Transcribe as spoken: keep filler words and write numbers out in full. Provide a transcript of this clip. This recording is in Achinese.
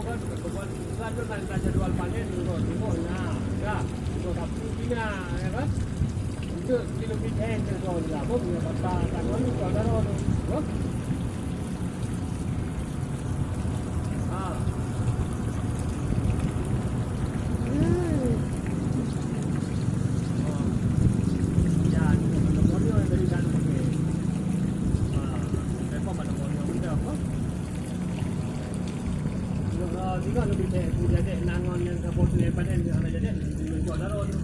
Selanjutnya kita jadwal panen, tengok, tengok, nah, ya, tengok sapu pina, ya kan? Untuk kilo pitheng, tengok, ya, apa punya patah, tengok, ni, tengok, darah tu, tengok. Ha. Hmm. Oh. Ya, ni, mana boleh, dari dalam pakai. Ha, lepas mana boleh, udah, apa? Tengok, tengok lebih baik, aku jadi nangon yang kapal tu, yang panen, yang ada jadi, tengok, darah tu.